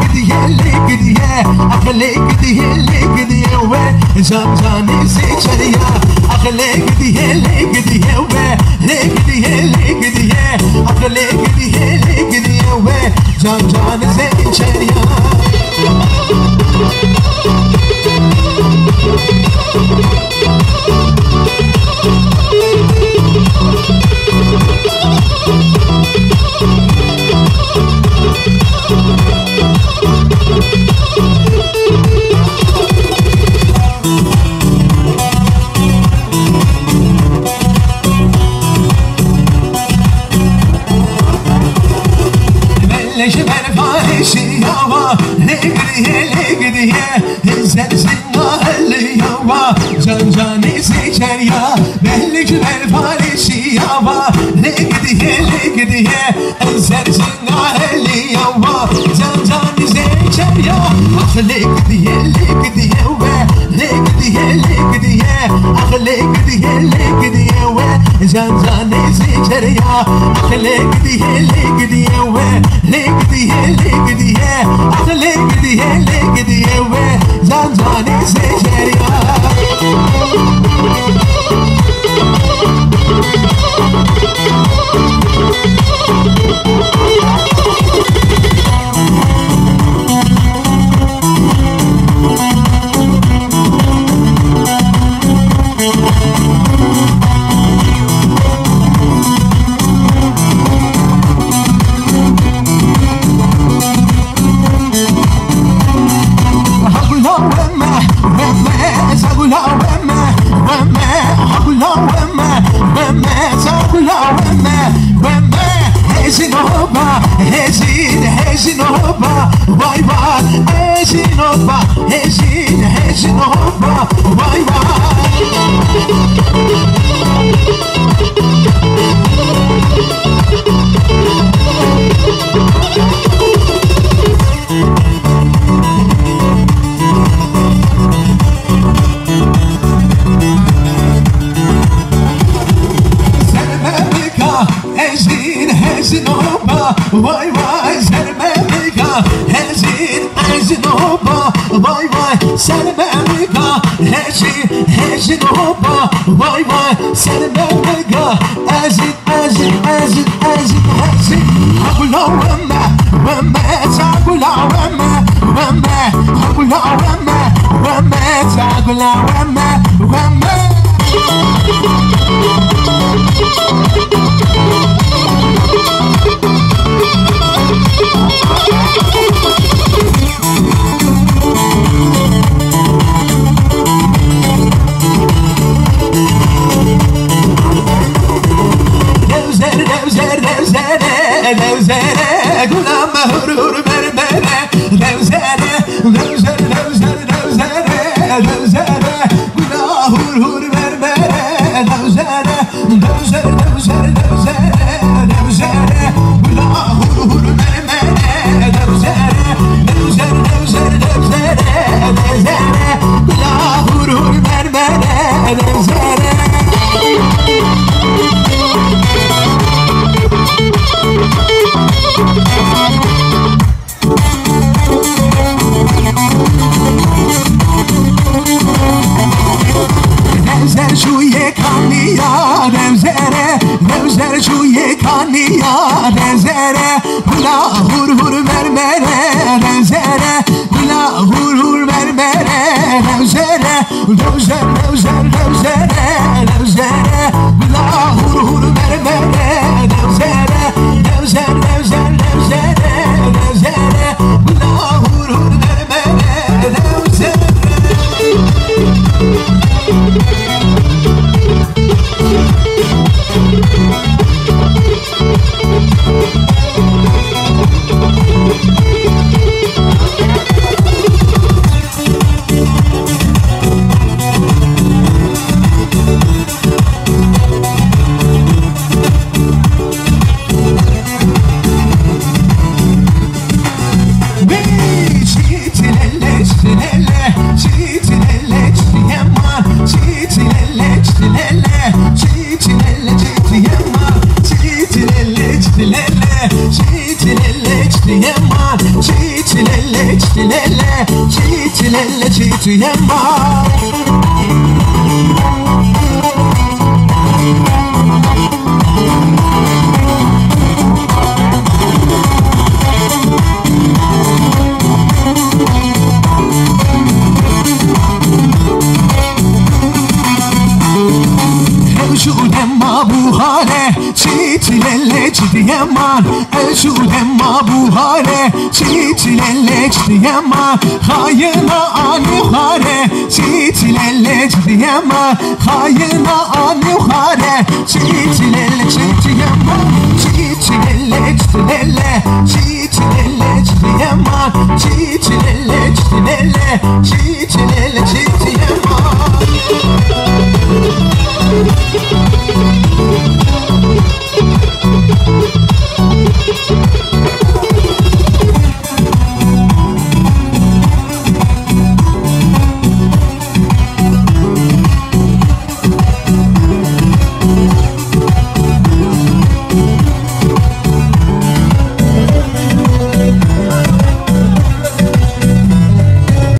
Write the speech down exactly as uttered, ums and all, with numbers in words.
gidiye, lê gidiye, ax lê gidiye, lê gidiye we, can canê zêçeriya. Ax lê gidiye, lê gidiye we, lê gidiye, lê gidiye, ax lê gidiye, lê gidiye we, can canê zêçeriya. Belê ji ber Farîsî ya wa, lê gidiye, lê gidiye, hêzên zîna heliya wa, can canê zêçeriya. Belê ji ber Farîsî ya wa, lê gidiye, lê gidiye, hêzên zîna heliya wa, can canê zêçeriya. Ax lê gidiye, lê gidiye we, lê gidiye, lê gidiye, ax lê gidiye, lê gidiye we, can canê zêçeriya. Ax lê gidiye, lê gidiye we, lê gidiye, lê gidiye, ax lê gidiye, lê gidiye we, can canê zêçeriya. Hagula weme, weme, zagula weme, weme, hagula weme, weme, zagula weme, weme, hêzîn hoba, hêzîn, hêzîn hoba, vay vay, hêzîn hoba, hêzîn, hêzîn hoba, vay vay. Sermemika, hêzîn, hêzîn hoba, vay vay, sermemika, hêzîn, hêzîn hoba, vay vay, sermemika, hêzîn, hêzîn hoba, vay vay, sermemika, hêzîn, hêzîn, hêzîn, hêzîn, hêzîn. Hagula weme, weme, zagula weme, weme, hagula weme, weme, zagula weme, weme. Gözler Demzer şu yekaniya demzere, demzer şu yekaniya demzere, bila hur hur mermere demzere, bila hur hur mermere demzere, demzer, demzer, demzere, demzere, bila hur hur mermere demzere, demzer, demzer, demzere, demzere, bila hur hur mermere demzere. Ew ji dema buhare, çî çilele çi diyeman. Ew ji dema buhare, çî çilele çi diyeman. Xayina anî xare, çî çilele çi diyeman. Xayina anî xare, çî çilele çi diyeman. Çî çilele çi dilele, çî çilele çi diyeman. Çî çilele çi dilele, çî